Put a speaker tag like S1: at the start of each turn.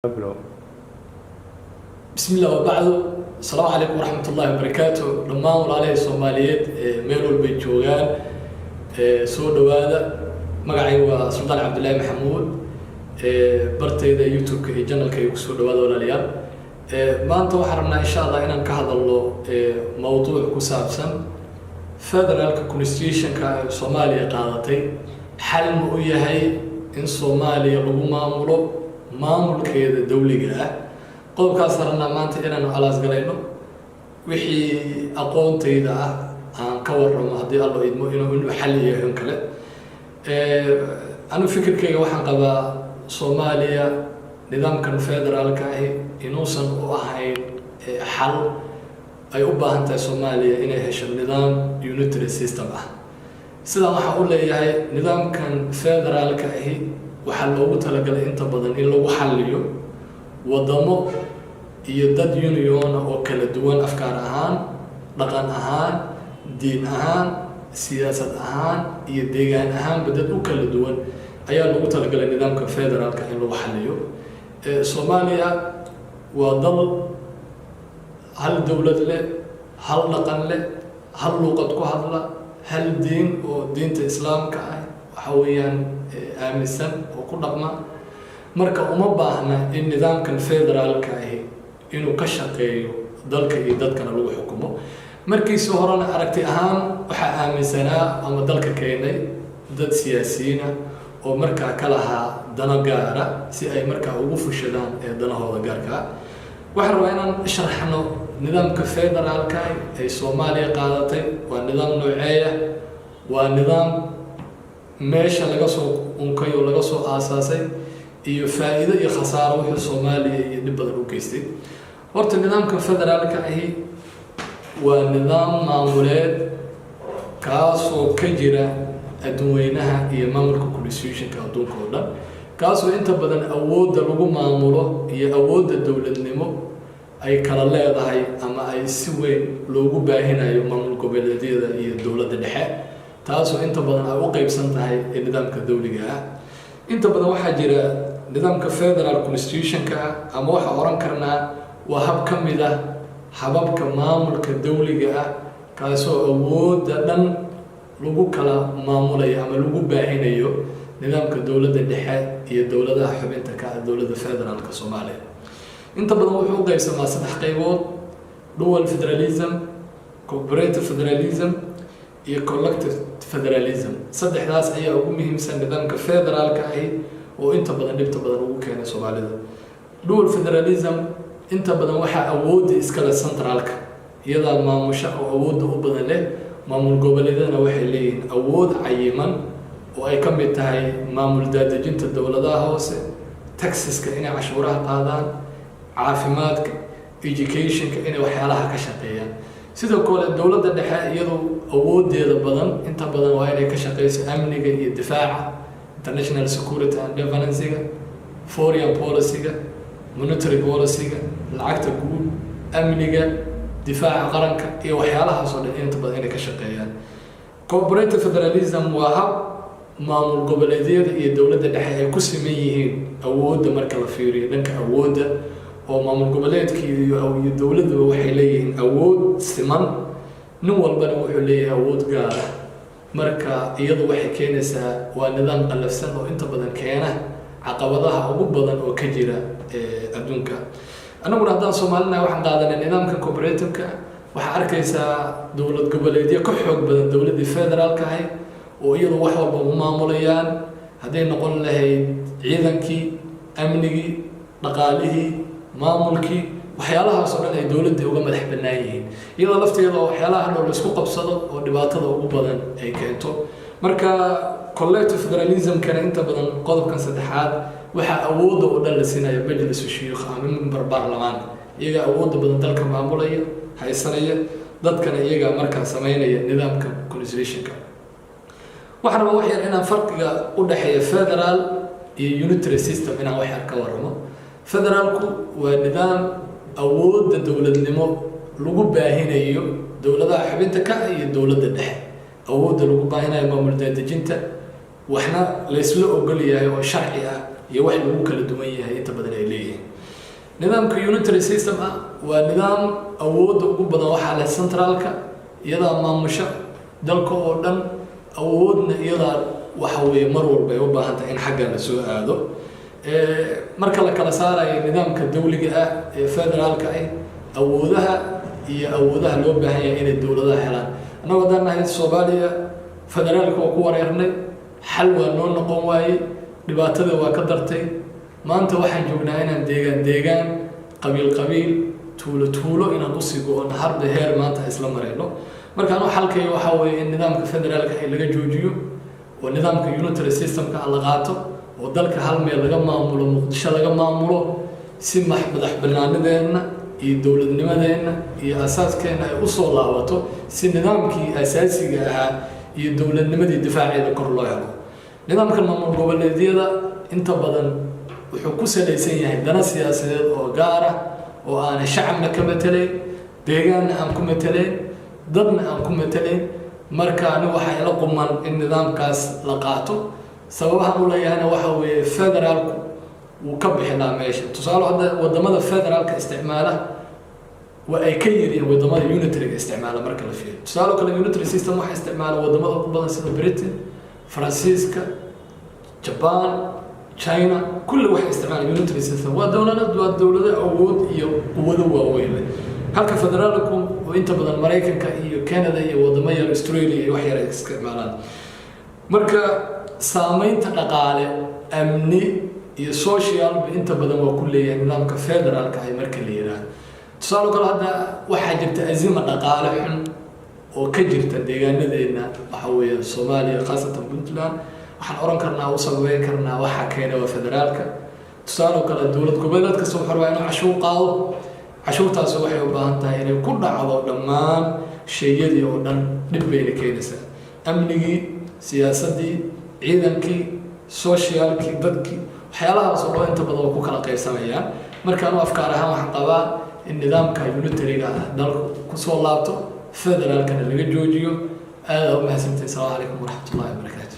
S1: Bilow.
S2: Bismi illah wabacdu. Asalaamu calaykum waraxmat ullahi wabarakaatu. Dhammaan walaalahay Soomaaliyeed ee meel walbay joogaan, soo dhowaada. Magacaygu waa Suldaan Cabdillaahi Maxamuud. Bartayda YouTube-ka iyo channelka ay kusoo dhawaada, walaalayaal. Maanta waxaan rabnaa, insha Allah, inaan ka hadalno mowduuc ku saabsan federaalka constitutionka ee Soomaaliya qaadatay. Xal ma u yahay in Soomaaliya lagu maamulo maamulkeeda dawliga ah? Qodobkaas rabnaa maanta inaanu alaasgalayno, wixii aqoontayda ah aan ka warramo, haddii Allo idmo, inuu xal yahay in kale. Anu fikirkayga waxaan qabaa Soomaaliya nidaamkan federaalka ahi inuusan u ahayn xal. Ay u baahan tahay Soomaaliya inay hesho nidaam unitary system ah. Sidaan waxaan u leeyahay, nidaamkan federaalka ahi waxaa loogu talagalay inta badan in lagu xalliyo wadamo iyo dad uniona oo kala duwan, afkaar ahaan, dhaqan ahaan, diin ahaan, siyaasad ahaan iyo deegaan ahaanba dad u kala duwan ayaa loogu talagalay nidaamka federaalka in lagu xalliyo. Soomaaliya waa dal hal dowlad leh, hal dhaqan leh, hal luuqad ku hadla, hal diin oo diinta Islaamka ah waxa weeyaan aaminsan oo ku dhaqma. Marka uma baahna in nidaamkan federaalka ahi inuu ka shaqeeyo dalka iyo dadkana lagu xukumo. Markiisii horena aragti ahaan waxaa aaminsanaa ama dalka keenay dad siyaasiyiina oo markaa ka lahaa dano gaara, si ay markaa ugu fushadaan ee danahooda gaarkaa. Waxaan rabaa inaan sharaxno nidaamka federaalka ay Soomaaliya qaadatay waa nidaam nooceeya, waa nidaam meesha laga soo unkay oo laga soo aasaasay, iyo faa'iido iyo khasaaro wuxuu Soomaaliya iyo dhib badan u geystay. Horta nidaamka federaalka ahi waa nidaam maamuleed kaasoo ka jira adduunweynaha iyo maamulka constitutionka adduunka oo dhan, kaasoo inta badan awoodda lagu maamulo iyo awoodda dowladnimo ay kala leedahay ama ay si weyn loogu baahinayo maamul goboleedyada iyo dowladda dhexe, taasoo inta badan ay u qeybsan tahay ee nidaamka dowliga ah. Inta badan waxaa jira nidaamka federal constitutionka ah, ama waxaa oran karnaa waa hab ka mid ah hababka maamulka dowliga ah, kaasoo awoodda dhan lagu kala maamulayo ama lagu baahinayo nidaamka dowladda dhexe iyo dowladaha xubinta ka ah dowladda federaalka Soomaaliya. Inta badan wuxuu u qeybsamaa saddex qaybood: dual federalism, cooperative federalism iyo collective federalism. Saddexdaas ayaa ugu muhiimsan nidaamka federaalka ahi oo inta badan dhibta badan ugu keenay Soomaalida. Dual federalism inta badan waxaa awoodda iskale centralka, iyadaa maamusha oo awoodda u badan leh. Maamul goboleedyadana waxay leeyihiin awood cayiman oo ay ka mid tahay maamul daadejinta dowladaha hoose, taxeska inay cashuuraha qaadaan, caafimaadka, educationka, inay waxyaalaha ka shaqeeyaan. Sidoo kale dowladda dhexe iyadu awoodeeda badan inta badan waa inay ka shaqeyso amniga iyo difaaca, international security and defensiga, foreign policyga, monetary policyga, lacagta guud, amniga, difaaca qaranka iyo waxyaalahaas oo dhan inta badan inay ka shaqeeyaan. Cooperative federalism waa hab maamul goboleedyada iyo dowladda dhexe ay ku siman yihiin awoodda marka la fiiriyo dhanka awoodda, oo maamul goboleedka iyo dowladduba waxay leeyihiin awood siman, nin walbana wuxuu leeyahay awood gaara. Marka iyadu waxay keenaysaa waa nidaam qallafsan oo inta badan keena caqabadaha ugu badan oo ka jira adduunka. Annaguna haddaan Soomaalina waxaan qaadanay nidaamka cooperative-ka. Waxaa arkaysaa dowlad goboleedyo ka xoog badan dowladdii federaalka ahayd oo iyadu wax walba u maamulayaan, hadday noqon lahayd ciidankii, amnigii, dhaqaalihii, maamulkii, waxyaalahaas oo dhan ay dowladdii uga madax bannaan yihiin, iyadoo lafteeda oo waxyaalaha hadhow laisku qabsado oo dhibaatada ugu badan ay keento. Marka collective federalismkana inta badan qodobkan saddexaad waxaa awoodda oo dhan la siinaya majlisu shuyuukh ama member baarlamaan. Iyagaa awoodda badan dalka maamulaya, haysanaya, dadkana iyagaa markaa sameynaya nidaamka constitutionka. Waxaan rabaa wax yar inaan farqiga u dhexeeya federal iyo unitary system inaan wax yar ka warramo. Federaalku waa nidaam awoodda dowladnimo lagu baahinayo dowladaha xubinta ka iyo dowladda dhexe, awoodda lagu baahinayo maamul daadejinta, waxna laysla ogol yahay oo sharci ah iyo wax lagu kala duwan yahay inta badan ay leeyihiin. Nidaamka unitary system ah waa nidaam awoodda ugu badan waxaa leh centraalka, iyadaa maamusha dalka oo dhan, awoodna iyadaa waxa weeye mar walba ay u baahan tahay in xagga la soo aado. Marka la kala saarayo nidaamka dawliga ah ee federaalka ah, awoodaha iyo awoodaha loo baahan yahay inay dowladaha helaan, annagoo haddaan nahay Soomaaliya, federaalka waa ku wareernay, xal waa noo noqon waayey, dhibaatada waa ka dartay. Maanta waxaan joognaa inaan deegaan deegaan, qabiil qabiil, tuulo tuulo inaan usii go-ono, harda heer maanta isla marayno. Marka anu xalkay waxaa weeye in nidaamka federaalka ay laga joojiyo oo nidaamka unitary systemka la qaato oo dalka hal meel laga maamulo, Muqdisho laga maamulo, si madax banaanideenna iyo dowladnimadeenna iyo asaaskeenna ay usoo laabato, si nidaamkii asaasiga ahaa iyo dowladnimadii difaaceeda kor loo helo. Nidaamkan maamul goboleedyada inta badan wuxuu ku salaysan yahay dana siyaasadeed oo gaar ah oo aanay shacabna ka matelayn, deegaanna aan ku matelayn, dadna aan ku matelayn. Marka anigu waxaa ila quman in nidaamkaas la qaato. Sababahan u leeyahayna waxa weeye, federaalku wuu ka bixinaa meesha. Tusaale, hadda wadamada federaalka isticmaala waa ay ka yaryihiin wadamada unitaryga isticmaala marka la fiiriyo. Tusaale kale, unitary system waxaa isticmaala wadamada ugu badan sida Britain, Faransiiska, Japan, China, kulli waxay isticmaalaan unitary system. Waa dowlado awood iyo quwado waaweyn leh, halka federaalku oo inta badan Maraykanka iyo Canada iyo wadamo yar, Australia iyo wax yar ay isticmaalaan. Marka saameynta dhaqaale, amni iyo socialba inta badan waa ku leeyahay nidaamka federaalka ay marka la yidhaahdo. Tusaale kale, hadda waxaa jirta azima dhaqaale xun oo ka jirta deegaanadeena, waxa weeye Soomaaliya, khaasatan Puntland. Waxaan oran karnaa, u sababeyn karnaa, waxaa keena waa federaalka. Tusaale kale, dowlad goboleed kasta wuxuu rabaa inuu cashuur qaado. Cashuurtaasi waxay u baahan tahay inay ku dhacdo dhammaan shayadii oo dhan. Dhib bayna keenaysaa amnigii, siyaasaddii, ciidankii, socialkii, dadkii, waxyaalahaas oo dhan inta badan waa ku kala qaybsamayaan. Marka anu afkaar ahaan waxaan qabaa in nidaamka unitaryga ah dalku kusoo laabto, federaalkana laga joojiyo. Aada u mahadsantahay. Asalaamu calaykum waraxmatullahi wabarakaatu.